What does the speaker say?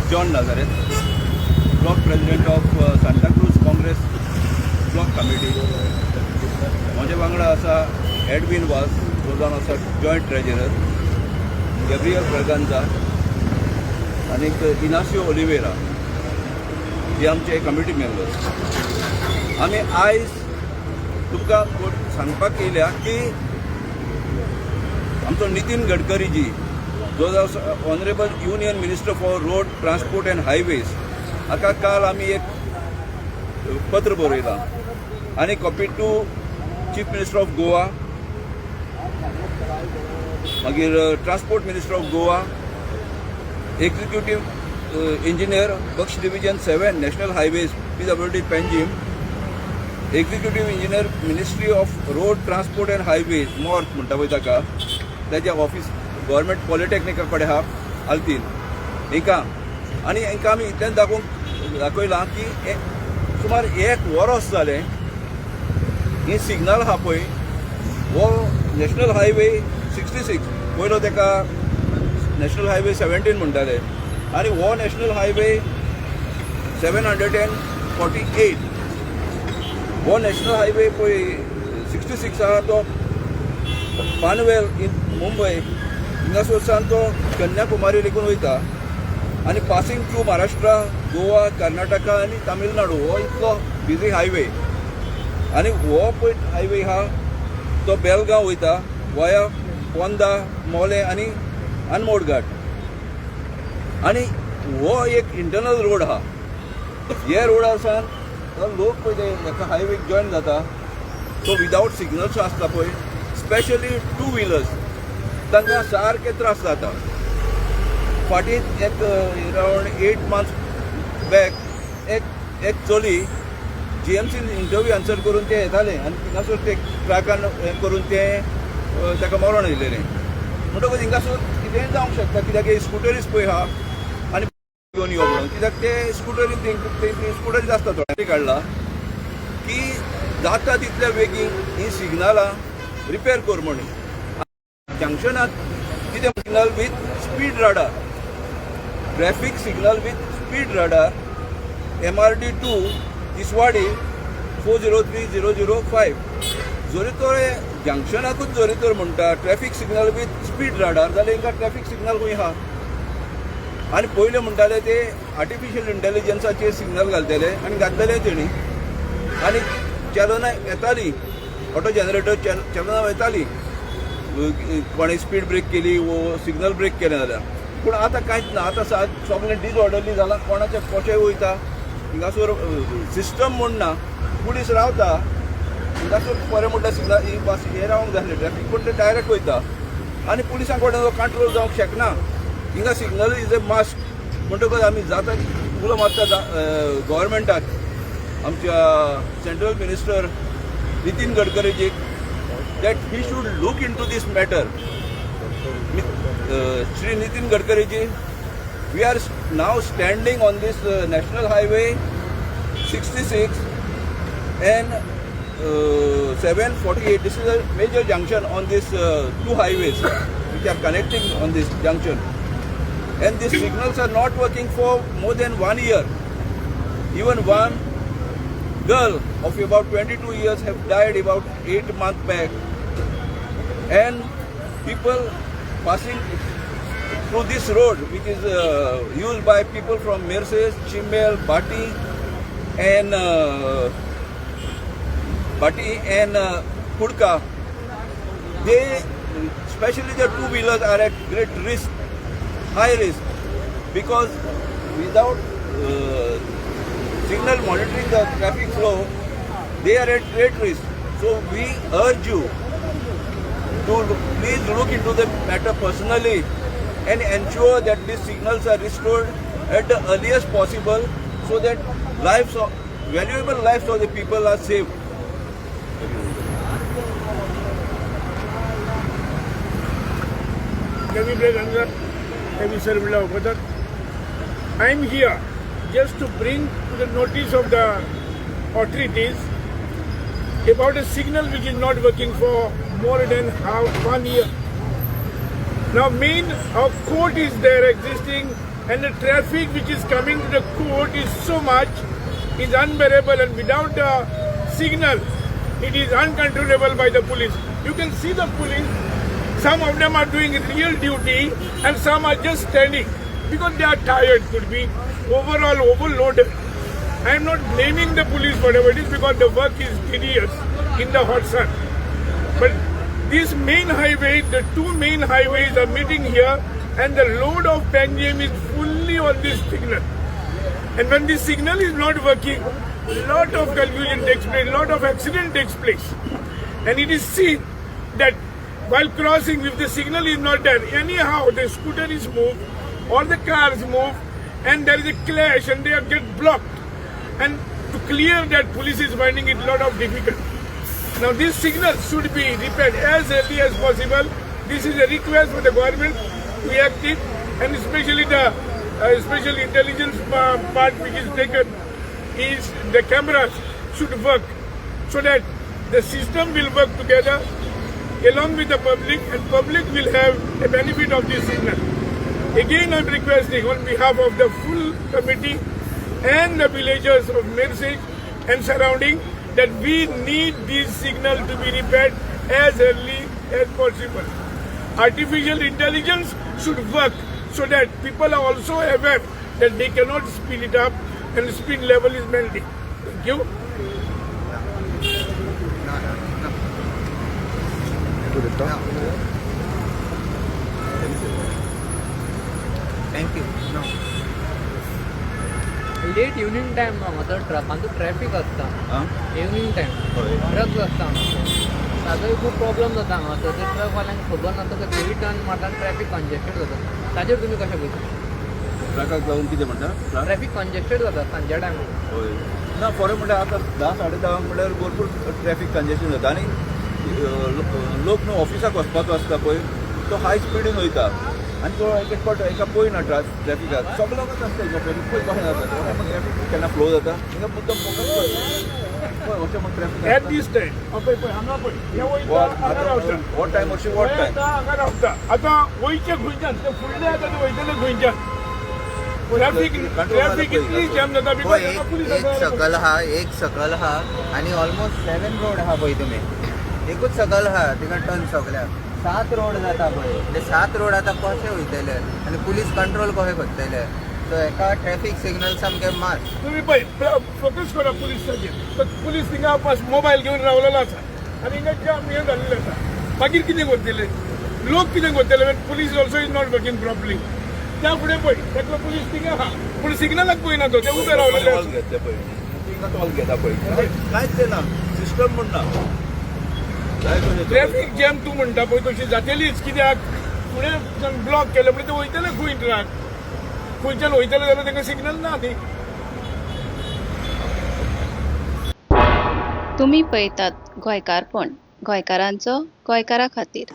John Nazareth, block president of Santacruz Congress block committee. म्हजे वांगडा आसा एडवीन वास, जो जावन आसा जॉयंट ट्रेजरर, गॅब्रियल ब्रगांजा आनीक इनासियो ओलिवेरा हे आमचे कमिटी मेंबर्स. आमी आयज तुमकां सांगपाक येयल्या की आमचो नितीन गडकरीजी, जो honourable union minister for road transport and highways, हाका काल आमी एक पत्र बरयलां आनी copy to chief minister of Goa, मागीर transport minister of Goa, executive engineer Baksh division 7, national highways, PWD Panjim, executive engineer, ministry of road transport and highways, MORTH म्हणटा पळय ताका, ताच्या ऑफिस गव्हर्मेंट पॉलिटेक्निका कडेन आहा आल्तीन हिंका. आनी हांकां आमी इतल्यान दाखोवंक दाखयलां की सुमार एक वरोस जालें ही सिग्नल आहा पळय, हो नॅशनल हायवे 66, पयलो ताका नॅशनल हायवे 17 म्हणटाले आनी हो नॅशनल हायवे 748. हो नॅशनल हायवे पळय 66 आहा, तो पानवेल इन मुंबय हिंगासर सावन तो कन्याकुमारी लेगून वयता आनी पासिंग थ्रू महाराष्ट्रा, गोवा, कर्नाटका आनी तामिळनाडू. हो इतलो बिजी हायवे. आनी हो पळय हायवे आहा तो बेलगांव वयता वया पोंदा, मोलें आनी अनमोड घाट. आनी हो एक इंटरनल रोड आहा. हे रोडार सावन तो लोक पळय ते एका हायवेक जॉयन जाता, तो विदावट सिग्नल्स आसता पळय, स्पेशली टू व्हिलर्स, तांकां सारके त्रास जाता. फाटीं एक अरावंड 8 मंथ्स बॅक एक एक चली जीएमसीन इंटरव्यू आन्सर करून ते येताले आनी थिंगासर ते ट्रकान हें करून ते ताका मरण येयलेलें. म्हणटकूच हिंगासर कितेंय जावंक शकता, कित्याक हे स्कुटरीच पळय आहा आनी घेवन यो म्हणून, कित्याक ते स्कुटरीन ते स्कुटरीच आसता. थोड्यांनी काडला की जाता तितल्या बेगीन ही सिग्नलां रिपेर कर म्हणून. जंक्शनात कितें signal with speed radar, traffic signal with speed radar, MRD 2, Tiswadi 403005. जरी तर जंक्शनाकूच जरी तर म्हणटा traffic signal with speed radar जाल्यार हिंगा ट्रॅफिक सिग्नल खंय आहा? आनी पयले म्हणटाले ते आर्टिफिशियल इंटेलिजन्साचेर सिग्नल घालतले आनी घातलेले तेणी आनी चलनां येताली, ऑटो जनरेटर चलनां येताली, कोणें स्पीड ब्रेक केली वो सिग्नल ब्रेक केलें जाल्यार. पूण आतां कांयच ना. आतां सगळें डिसऑर्डरली जालां. कोणाचें कशें वयता हिंगासर सिस्टम म्हूण ना. पुलीस रावता हिंगासर, बरें म्हणटा सिग्नल ही बस हे रावंक जाय ट्रॅफीक, पूण ते डायरेक्ट वयता आनी पुलिसां कडेन कंट्रोल जावंक शकना. हिंगा सिग्नल is a must. म्हणटकच आमी जाता उलो मारता गव्हर्मेंटाक, आमच्या सेंट्रल मिनिस्टर नितीन गडकरीजीक, that he should look into this matter. Shri Nitin Gadkari ji, we are now standing on this National Highway 66 and 748. This is a major junction on these two highways which are connecting on this junction. And these signals are not working for more than one year. Even one girl of about 22 years have died about 8 months back. And people passing through this road, which is used by people from Merces, Chimbel, Bhati and Kudka, they, especially the two wheelers, are at great risk, high risk, because without signal monitoring the traffic flow, they are at great risk. So we urge you to please look into the matter personally and ensure that these signals are restored at the earliest possible so that lives of, valuable lives of the people are saved. Devi Braganza, Heavy Sir. I am here just to bring to the notice of the authorities about a signal which is not working for more than half 1 year. Now, main our court is there existing And the traffic which is coming to the court is so much, is unbearable, and without the signal, it is uncontrollable by the police. You can see the police, some of them are doing real duty and some are just standing because they are tired, could be overall overloaded. I am not blaming the police, whatever it is, because the work is tedious in the hot sun. But this main highway, the two main highways are meeting here, and the load of Panjim is fully on this signal. And when this signal is not working, lot of confusion takes place, lot of accident takes place. And it is seen that while crossing, if the signal is not there, anyhow the scooter is moved or the cars move, and there is a clash and they are get blocked. And to clear that, police is finding it lot of difficult. Now this signal should be repaired as early as possible. This is a request for the government to act it, and especially the special intelligence part which is taken is the cameras should work so that the system will work together along with the public, and public will have a benefit of this signal. Again, I'm requesting on behalf of the full committee and the villagers of Merces and surrounding that we need this signal to be repaired as early as possible. Artificial intelligence should work so that people are also aware that they cannot speed it up and speed level is maintained. Thank you. Thank you. No. Late evening time हांगासर ट्रकांचो traffic आसता. आं evening time हय. Truck आसता हांगासर, ताजोय खूब problem जाता हांगासर. ते ट्रकवाल्यांक खबर नासता, ते खंय टर्न मारता, ट्रॅफिक कंजेस्टेड जाता. ताजेर तुमी कशें पळयता? ट्रकाक लागून कितें म्हणटा ट्रक? ट्रॅफिक कंजेस्टेड जाता सांच्या टायमार. हय ना, फोरें म्हणल्यार आतां 10 साडे 10 म्हणल्यार भरपूर ट्रॅफिक कंजेशन जाता आनी लोक न्हू ऑफिसाक वचपाचो आसता पळय, तो हाय स्पिडीन वयता आनी तो एक एक फावट एका पळयना ट्रॅफिकाक. सगळ्याकच आसता हिंगा ट्रॅफिक पळय कशें जाता, ट्रॅफिक केन्ना फ्लो जाता हिंगा, मुद्दम फोकस पळय अशें म्हण At traffic this time, पळय पळय हांगा पळय, हे वयता हांगा रावता. What time अशी what वयता टायम हांगा रावता. आतां वयचे खंयच्यान, ते फुडले आतां ते वयतले खंयच्यान? ट्रॅफिक ट्रॅफिक इतली जॅम जाता पळय because एक पुलीस एक आसा. सकल आहा, एक सकल आहा आनी ऑलमोस्ट 7 रोड आहा पळय. तुमी एकूच सकल आहा, तिका टर्न सगल्याक 7 रोड जाता पळय. ते 7 रोड आतां कशे वयतले आनी पुलीस कंट्रोल कशे करतले? सो एका ट्रॅफिक सिग्नल सामकें मात. तुम्ही पळय, फोकस करा पुलिसाचेर. तर पुलीस थिंगा मोबायल घेवन रावलेलो आसा आनी हिंगा जाम हें जाल्लें आसा. मागीर कितें करतले लोक, कितें करतले? Police also is not working properly. त्या फुडें पळय, एकलो पुलीस थिंगा आहा पूण सिग्नलाक पळयना तो, ते उबे रावलेले टॉल आसा. घेतले पळय, थिंगा टॉल घेता पळय, कांयच ते ना सिस्टम म्हण ना जाय तशें. ट्रॅफिक जॅम तूं म्हणटा पळय तशी जातलीच, कित्याक फुडें ब्लॉक केलें म्हणजे ते वयतले खंय? ट्रक खंयच्यान वयतले जाल्यार तांकां सिग्नल ना न्ही. तुमी पळयतात गोंयकारपण, गोंयकारांचो गोंयकारा खातीर.